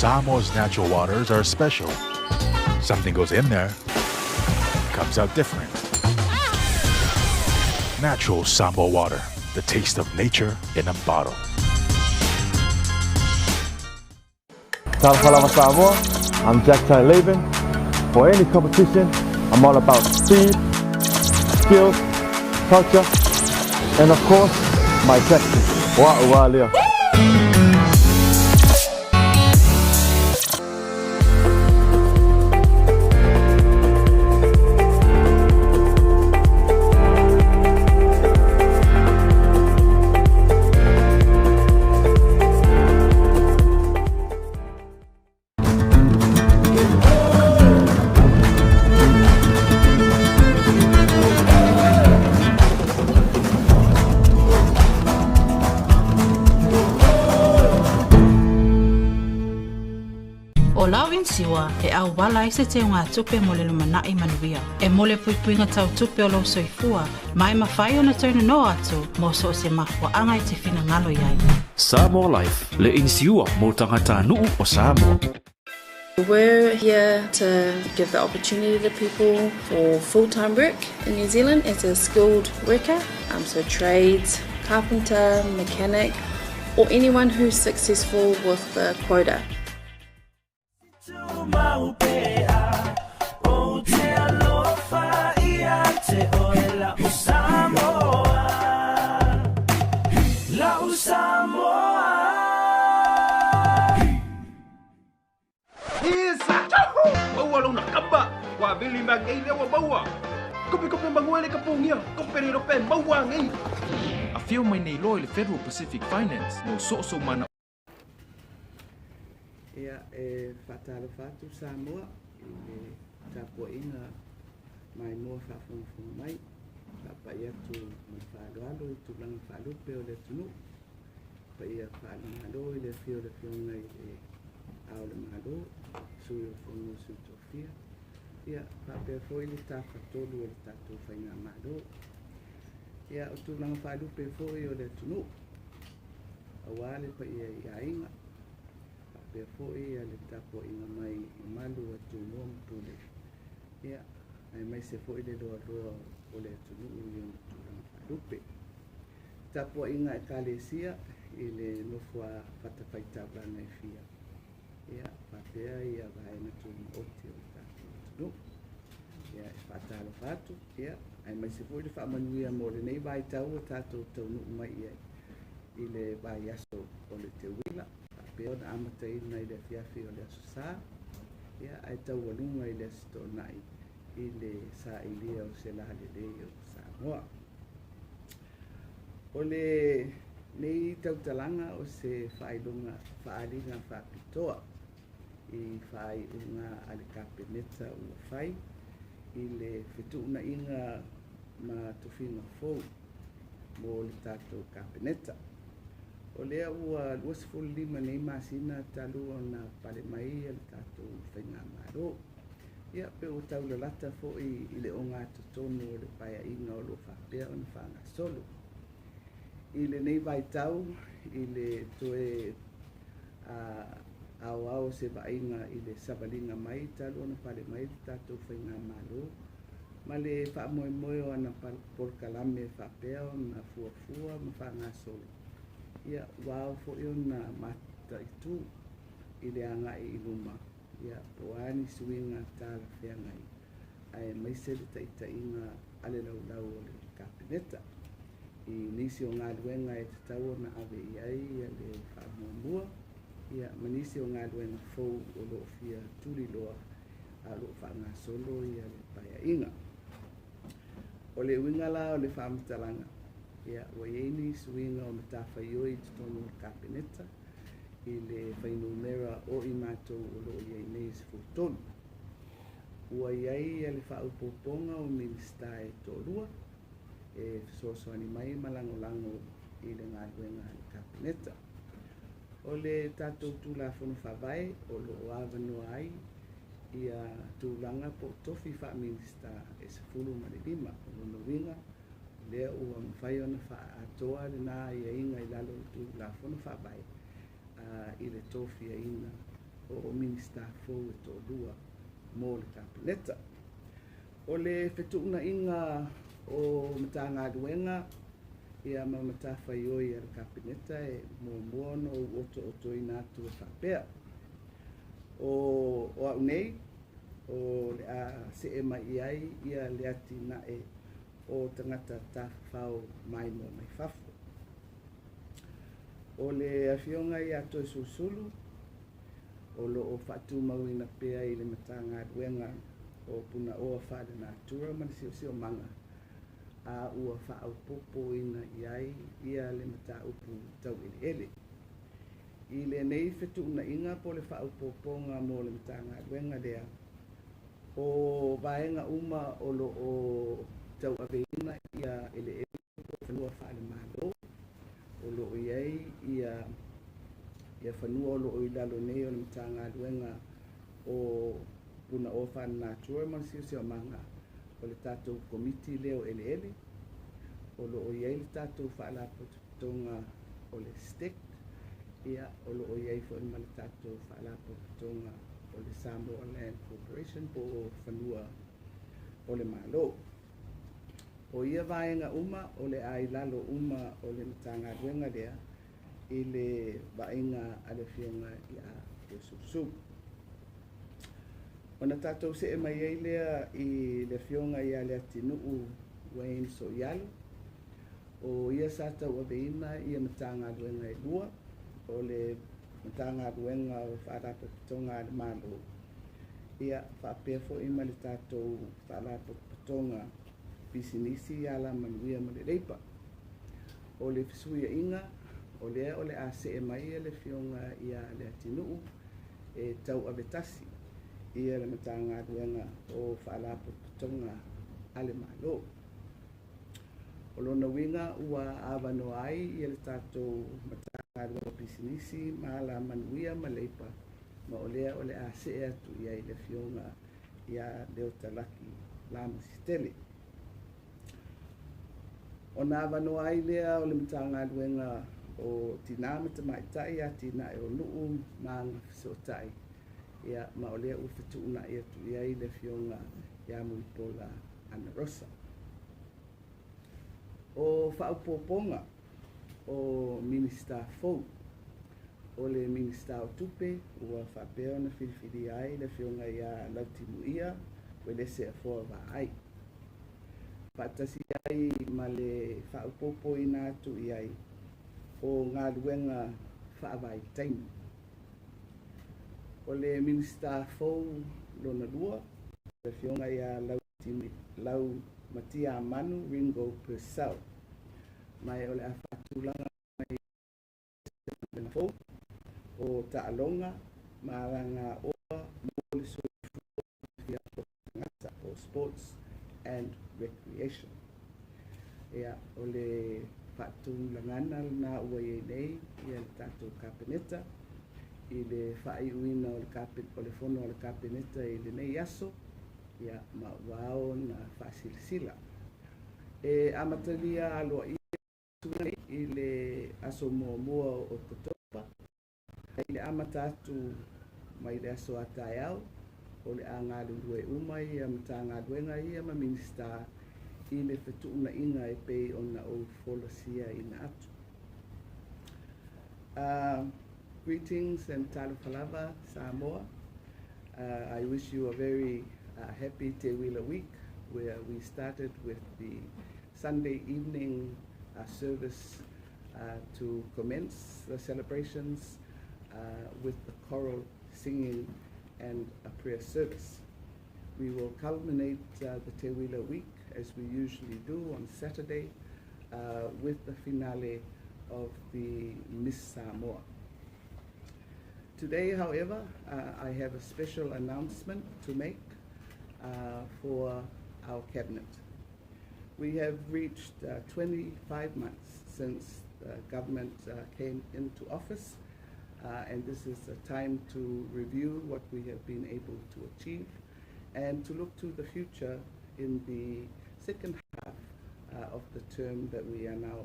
Samoa's natural waters are special. Something goes in there, comes out different. Natural Samoa water, the taste of nature in a bottle. Talofa lava Samoa, I'm Jack Laiben. For any competition, I'm all about speed, skills, culture, and of course, my tactics. Wa ua lea. ʻO lau inisiua e ʻauwala ai se teugatupe mo le lumanai manuia. E mo le puipuiga tau tupe o lou soifua, ma e mafai ona toe nonoa atu mo so o se mafuaaga e te finagalo i ai. Samoa Life, le inisiua mo tagatanuu o Samoa. We're here to give the opportunity to people for full-time work in New Zealand as a skilled worker, um, so trades, carpenter, mechanic, or anyone who's successful with the quota. Maua lona kamba, wa vili ma ngei le wa maua. Kope kope mangue le kapungia, kope le rope maua ngei. Afio mai nei loa i le Federal Pacific Finance mo soosoo mana. Ia, e faatalofa atu Samoa i le tapuaiga maimoa faafogafoga mai, faapai atu ma le faaaloalo i tulaga faalupe o le atunuu, paia faale-Malo i le afio o le Afioga i le Ao o le Malo, Sui o le Fono a Sui Tofia, ia, faapea foi le Tafatolu o le tatou Faigamalo. Ia, o tulaga faalupe foi o le atunuu, aua le paia i aiga, faapea foi le tapuaiga mai mamalu a Tumua ma Pule, ia, aemaise foi le loaloa o le atunuu i ona tulaga faalupe. Tapuaiga a Ekalesia i le nofo a fatafaitaulaga e fia, ia, faapea ia vaega tumaoti o le tatou atunuu. Ia, e faatalofa atu, ia, aemaise foi le faamanuia mo lenei vaitau ua tatou taunuu mai i ai i le vaiaso o le Teuila, faapea ona amataina i le afiafi o le Aso Sa, ia, ae taualuga i le Aso Toonai i le sailia o se lalelei o Samoa. O lenei tautalaga o se faailoga faaaliga faapitoa i faaiuga a le Kapeneta ua fai i le fetuunaiga ma tofiga fou mo le tatou Kapeneta. O lea ua 25 nei masina talu ona pale mai le tatou Faigamalo. Ia, pe ua taulalata foi i le ogatotonu o le paeaiga o lo o faapea ona faagasolo. I lenei vaitau, i le toe aoao o se vaaiga i le savaliga mai talu ona pale mai le tatou Faigamalo, ma le faamoemoe o ana polokalame faapea ona fuafua ma faagasolo, ia, ua ao foi ona mataitu i le agai i luma Ia, po o a ni suiga talafeagai, aemaise le taitaiga a le laulau o le Kapeneta i nisi o galuega e tatau ona ave i ai le faamuamua, ia, ma nisi o galuega fou o lo o fia tuliloa a o lo o faagasolo le Paeaiga. O le uiga la o le faamatalaga, ia, ua i ai ni suiga o matafaioi i totonu o le Kapeneta, i le fuainumera o i matou o lo o i ai nei e 13. Ua i ai le faaopoopoga o Minisita e toalua e fesoasoani mai ma lagolago i le galuega a le Kapeneta. O le tatou Tulafono Faavae o lo o avanoa ai ia tulaga po o tofi faa-Minisita e 15. O lona uiga, O lea ua mafai ona faaatoa lena aiaiga i lalo o le Tulafono Faavae i le tofiaina o Minisita fou e toalua mo le Kapeneta. O le fetuunaiga o Matagaluega ia ma matafaioi a le Kapeneta e muamua ona ou otootoina atu e faapea. O au nei, o le a see mai i ai ia le atinae o tagata tafafao maimoa mai fafo. O le afioga ia Toeolesulusulu, o lo o faatumauina pea i le Matagaluega o Punaoa Faalenatura ma le Siosiomaga, a ua faaopoopoina i ai ia le mataupu tau eleele. I lenei fetuunaiga po o le faaopoopoga mo le Matagaluega lea, o vaega uma o lo o tauaveina ia eleele po o fanua faale-Malo, o lo o i ai ia fanua o lo o i lalo nei o le Matagaluega o Punaoa Faalenatura ma le Siosiomaga, o le tatou Komiti lea o Eleele, o lo o i ai le tatou Faalapotopotoga o le STEC, ia o lo o i ai foi ma le tatou Faalapotopotoga o le Samoa Land Corporation po o Fanua o le Malo. O ia vaega uma o le a i lalo uma o le Matagaluega lea i le vaaiga a le Afioga ia Toeolesulusulu. Ona tatou see mai ai lea i le Afioga ia Leatinuu Wayne So'oialo, o ia sa tauaveina ia Matagaluega e lua, o le Matagaluega o Faalapotopotoga a le Malo, ia faapea foi ma le tatou Faalapotopotoga Pisinisi, Alamanuia ma le Leipa. O le fesuiaiga, o lea o le a see mai le Afioga ia Leatinuu e tauave tasi ia le Matagaluega o Faalapotopotoga a le Malo. O lona uiga ua avanoa ai ia le tatou Matagaluega o Pisinisi ma Alamanuia ma Leipa, ma o lea o le a see atu i ai le Afioga ia Leota Laki Lamositele. Ona avanoa ai lea o le Matagaluega o Tina ma Tamaitai, Atinae o Nuu ma Agafesootai, ia ma o lea ua fetuunai atu i ai le Afioga ia Mulipola Anarosa. O faaopoopoga o Minisita fou, o le Minisita o Tupe ua faapea ona filifilia ai le Afioga ia Lautimuia Uelese Afoa Vaai, faatasi ai ma le faaopoopoina atu i ai o galuega faavaitaimi. O le Minisita fou lona lua, le Afioga ia Laumatiamanu Ringo Purcell, ma o le a faatulaga mai fou o taaloga ma alagaoa mo le soifua o tagata, o Sports and Recreation. Ia, o le faatulagana lena ua i ai nei ia le tatou Kapeneta i le faaiuina o le fono a le Kapeneta i lenei aso, ia ma ua ao ona faasilasila. E amatalia aloaia i le aso muamua o Oketopa, i le amata atu mai le aso a taeao, o le a galulue uma ia Matagaluega ia ma Minisita i le fetuunaiga e pei ona ou folasiaina atu. Greetings and talofa lava, Samoa. I wish you a very happy Teuila week, where we started with the Sunday evening service to commence the celebrations with the choral singing and a prayer service. We will culminate the Teuila week, as we usually do on Saturday, with the finale of the Miss Samoa. Today, however, I have a special announcement to make for our cabinet. We have reached 25 months since the government came into office, and this is a time to review what we have been able to achieve and to look to the future in the second half of the term that we are now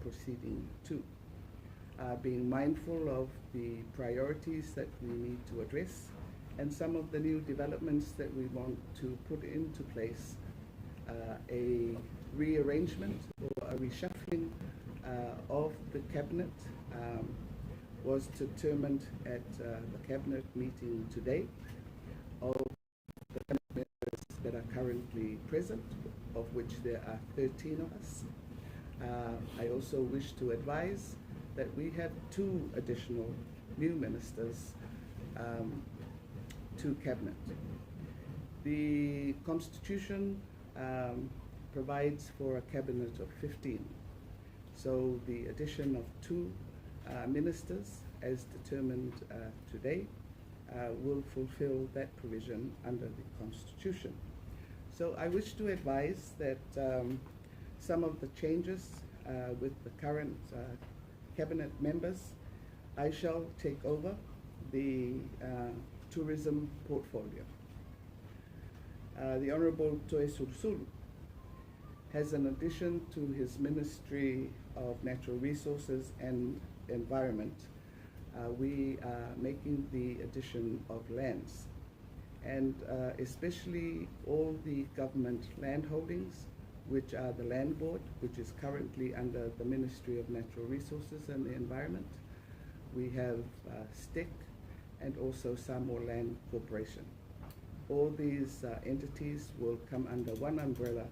proceeding to. being mindful of the priorities that we need to address and some of the new developments that we want to put into place. A rearrangement or a reshuffling of the cabinet was determined at the cabinet meeting today of the cabinet members that are currently present, of which there are 13 of us. I also wish to advise that we have 2 additional new ministers to cabinet. The Constitution provides for a cabinet of 15. So the addition of 2 ministers, as determined today, will fulfill that provision under the Constitution. So I wish to advise that some of the changes with the current cabinet members, I shall take over the tourism portfolio. The Honourable Toeolesulusulu has, in addition to his Ministry of Natural Resources and Environment, we are making the addition of lands, and especially all the government land holdings, which are the Land Board, which is currently under the Ministry of Natural Resources and the Environment. We have STEC and also Samoa Land Corporation. All these entities will come under one umbrella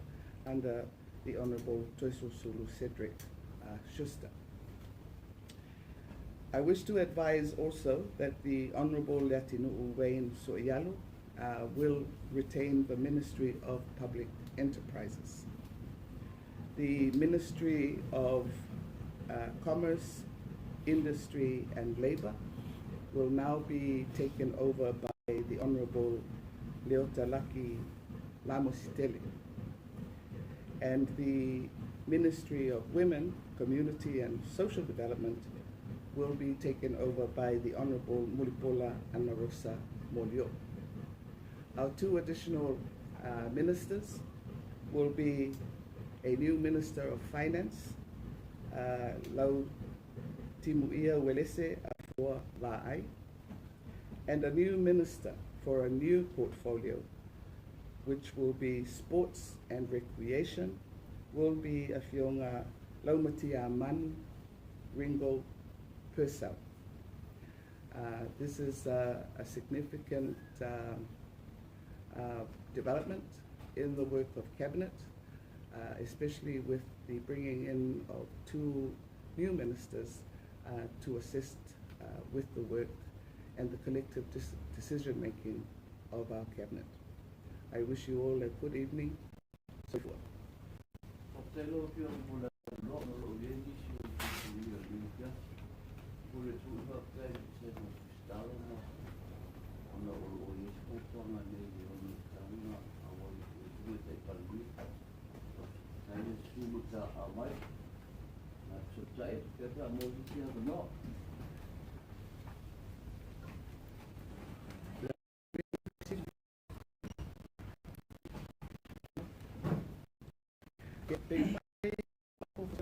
under the Honourable Toeolesulusulu Cedric Schuster. I wish to advise also that the Honourable Leatinu'u Wayne So'oialo will retain the Ministry of Public Enterprises. The Ministry of Commerce, Industry and Labour will now be taken over by the Honourable Leota Laki Lamositele. And the Ministry of Women, Community and Social Development will be taken over by the Honourable Mulipola Anarosa Molio. Our 2 additional ministers will be a new Minister of Finance, Lau Timuia Uelese Afoa Va'ai, and a new Minister for a new portfolio, which will be Sports and Recreation, will be Afioga Laumatia Manu Ringo Purcell. This is a significant development in the work of Cabinet, especially with the bringing in of 2 new ministers to assist with the work and the collective decision making of our Cabinet. I wish you all a good evening. So forth.